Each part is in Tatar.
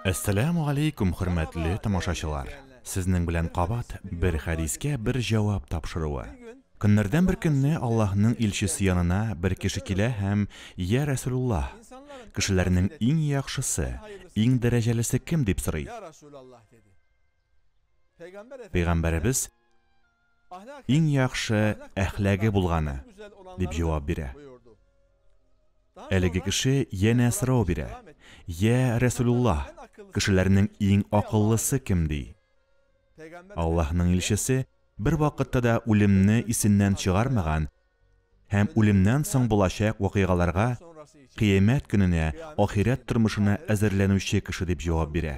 Әссәләмү алейкум, хөрмәтле тамашачылар! Сезнең белән кабат бер хәдискә бер җавап тапшыруы. Көннәрдән бер көнне Аллаһның илчесе янына бер кеше килә һәм, Йә Рәсүлуллаһ, кешеләрнең иң яхшысы, иң дәрәҗәлесе кем, дип сорый. Пәйгамбәребез, Иң яхшы әхлагы булганы, дип җавап бирә. Әлеге кеше янә сорау бирә, Йә Рәсүлуллаһ, кешеләрнең иң акыллысы кем, ди. Аллаһның илчесе бервакытта да үлемне исеннән чыгармаган һәм үлемнән соң булачак вакыйгаларга, кыямәт көненә, ахирәт тормышына әзерләнүче кеше дип җавап бирә.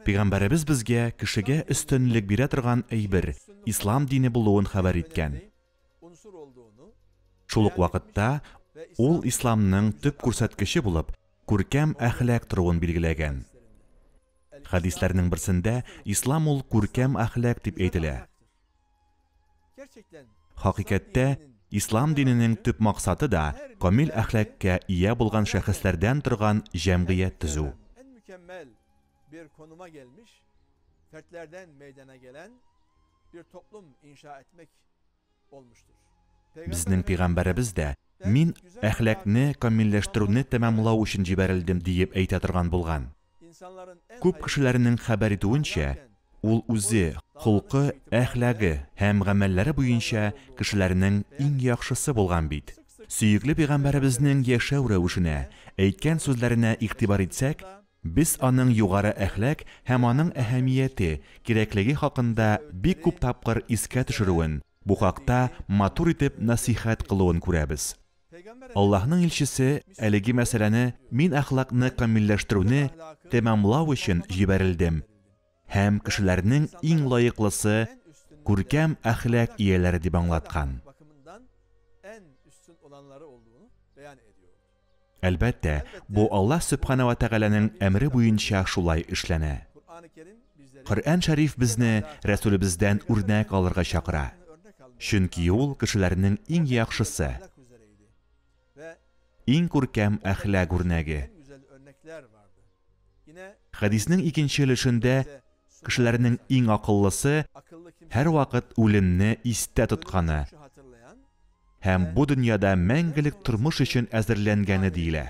Пәйгамбәребез безгә кешегә өстенлек бирә торган әйбер, ислам дине булуын хәбәр иткән. Шул ук вакытта ул исламның төп күрсәткече булып, күркәм әхлак торуын билгеләгән. Хәдисләрнең берсендә ислам ул күркәм әхлак дип әйтелә. Хакыйкатьтә, ислам диненең төп максаты да камил әхлакка ия булган шәхесләрдән торган җәмгыять төзү. Безнең пигамбәребез дә, Мин әхлакны камилләштерүне тәмамлау өчен җибәрелдем, диеп әйтә торган булган. Күп кешеләрнең хәбәр итүенчә, ул үзе, холкы, әхлагы һәм гамәлләре буенча кешеләрнең иң яхшысы булган бит. Сөекле пәйгамбәребезнең яшәү рәвешенә, әйткән сүзләренә игътибар итсәк, без аның югары әхлак һәм аның әһәмияте, кирәклеге хакында бик күп тапкыр искә төшерүен, бу хакта матур итеп нәсыйхәт кылуын күрәбез. Аллаһның илчесе әлеге мәсьәләне мин әхлакны камилләштерүне тәмамлау өчен җибәрелдем һәм кешеләрнең иң лаеклысы күркәм әхлак ияләре дип аңлаткан. Әлбәттә, бу Аллаһ Сөбханә вә Тәгаләнең әмере буенча шулай эшләнә. Коръән Шәриф безне Рәсүлебездән үрнәк алырга чакыра. Чөнки ул кешеләрнең иң яхшысы, иң күркәм әхлак үрнәге. Хәдиснең икенче өлешендә кешеләрнең иң акыллысы һәрвакыт үлемне истә тотканы һәм бу дөньяда мәңгелек тормыш өчен әзерләнгәне диелә.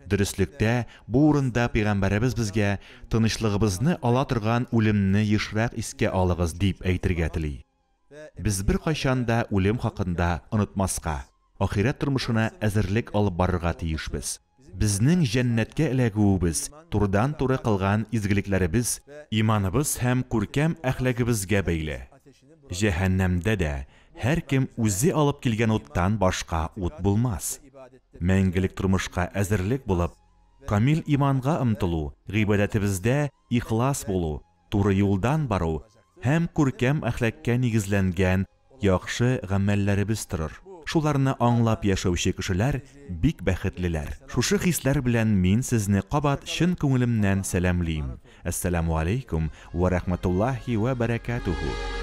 Дөреслектә, бу урында пәйгамбәребез безгә тынычлыгыбызны ала торган үлемне ешрак искә алыгыз дип әйтергә тели. Без беркайчан да үлем хакында онытмаска, ахирәт тормышына әзерлек алып барырга тиешбез. Безнең җәннәткә эләгүебез турыдан-туры кылган изгелекләребез, иманыбыз һәм күркәм әхлагыбызга бәйле. Җәһәннәмдә дә һәркем үзе алып килгән уттан башка ут булмас. Мәңгелек тормышка әзерлек булып, камил иманга омтылу, гыйбадәтебездә ихлас булу, туры юлдан бару һәм күркәм әхлакка нигезләнгән яхшы гамәлләребез торыр. Шуларны аңлап яшәүче кешеләр бик бәхетлеләр. Шушы хисләр белән мин сезне кабат чын күңелемнән сәламлим. Әссәламү алейкум вә рахматуллаһи вә бәрәкәтүһү.